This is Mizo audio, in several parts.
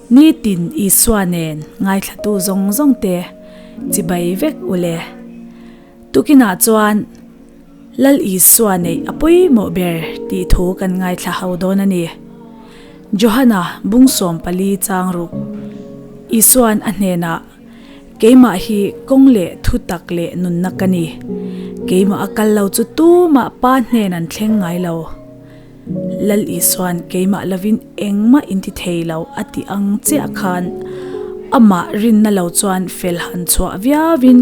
Nitin Isua nen ngaithlatu zawng zawng te chibai vek u le. Tukinah chuan Lal Isua neih a pawimawh ber tih thu kan ngaithla ho dawn a ni. Johana bung 14 chang ruk Isua'n a hnenah, Keimah hi kawng leh thu tak leh nunna ka ni. Keimah a kal lo chu tumah Pa hnen an thleng ngai lo. Lal Isua'n keimah lovin engmah in ti thei lo a tih ang chiah khan amah rinna lo chuan fel han chhuah viauin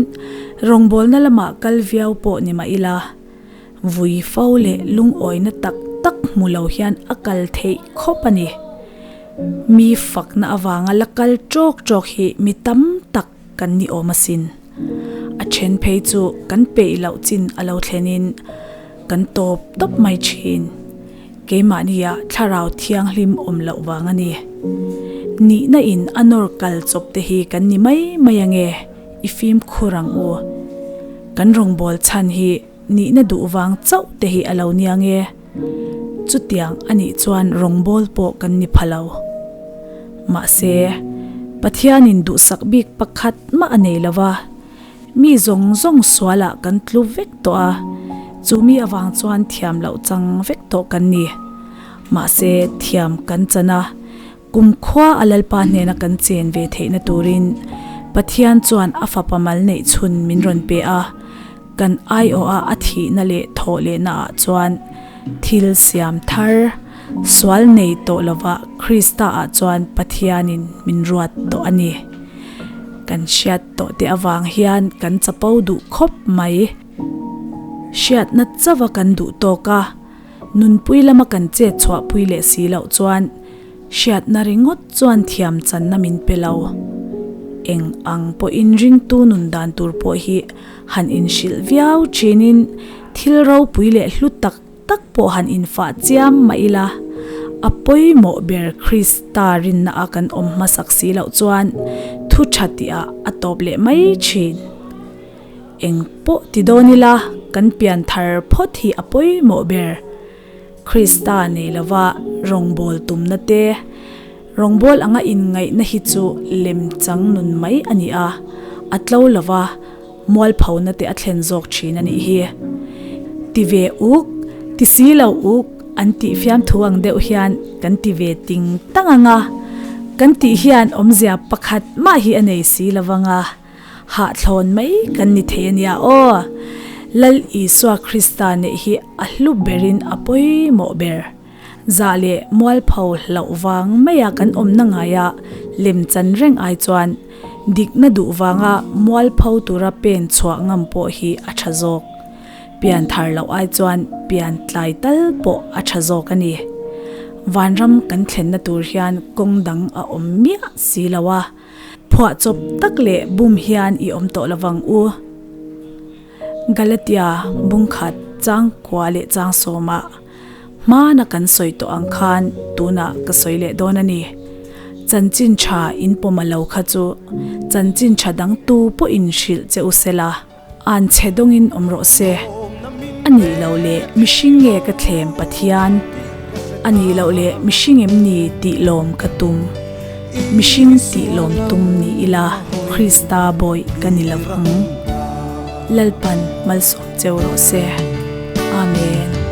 rawngbawlna lamah kal viau pawh ni mah ila, vui fo leh lungawina tak tak hmu lo hian a kal theih khawp a ni. Mi fakna avanga la kal tawk tawk hi mi tam tak kan ni awm asin. A then phei chu kan peih loh chin a lo thlenin kan tawp tawp mai thin. Keimahnia thlarau thianghlim awm loh vang a ni. Nihna in a nawr kal chawp te hi kan ni mai mai ange, i fimkhur ang u. Kan rawngbâwl chhan hi nihna duh vang chauh te hi a lo nia nge? Chutiang a nih chuan rawngbâwl pawh kan ni pha lo. Mahse, Pathianin duhsak bik pakhat mah a nei lo va, mi zawng zawng sualah kan tlu vek tawh a, chu mi avang chuan thiam loh chang vek tawh kan ni. Mahse, thiam kan chan a, Kumkhua a Lalpa hnena kan chen ve theihna turin Pathian chuan a fapa mal neih chhun min rawn pe a, kan aiawha a thihna leh thawh lehnaah chuan thil siam thar, sual nei tawh lovah Krista-ah chuan Pathianin min ruat tawh a ni. Kan hriat tawh te avang hian kan chapo duh khawp mai. Hriatna chauha kan duh tawk a. Nunpui lama kan chet chhuahpui leh si loh chuan hriatna ringawt chuan thiam channa min pe lo. Eng ang pawhin ringtu nun dan tur pawh hi han inhrilh viau thinin thil ropui leh hlu tak tak pawh han infah chiam mah ila, a pawimawh ber Krista rinna a kan awm hmasak si loh chuan thu tha tihah a tawp leh mai thin. Eng pawh ti dawn ila, kan pian thar phawt hi a pawimawh ber. Krista nei lova rawngbâwl tumna te, rawngbâwl anga inngaihna hi chu lem chang nun mai a ni a, a tlo lova mualphona te a thlen zawk thin a nih hi. Ti ve uk, ti si lo uk an tih fiamthu ang deuh hian kan ti ve ting tang ang a, kan tih hian awmzia pakhat mah hi a nei si lovang a. Hahthlawn mai kan ni thei a nia aw. Lal Isua Krista neih hi a hlu berin a pawimawh ber. Zah leh mualpho hlauh vang maia kan awmna ngaia lem chan reng ai chuan dikna duh vanga mualpho tura pen chhuah ngam pawh hi a tha zawk. Pian thar loh ai chuan pian tlai tal pawh a tha zawk a ni. Vanram kan thlenna tur hian kawng dang a awm miah si lo a. Phuahchawp tak leh bum hian i awm tawh lovang u. Galatia bungkhat chang kua leh chang sawmah hmana kan sawi tawh ang khan tunah ka sawi leh dawn a ni. Chanchin tha in pawm a lo kha chu chanchin tha dang tu pawhin hrilh che u sela. An chhe dawngin awm rawh se. A nih loh leh mihring nge ka thlem Pathian? A nih loh leh mihring em ni tih lawm ka tum? Mihring tih lawm tum ni ila Krista bawih ka ni lo ang. Lalpan malsawm cheu rawh se. Amen.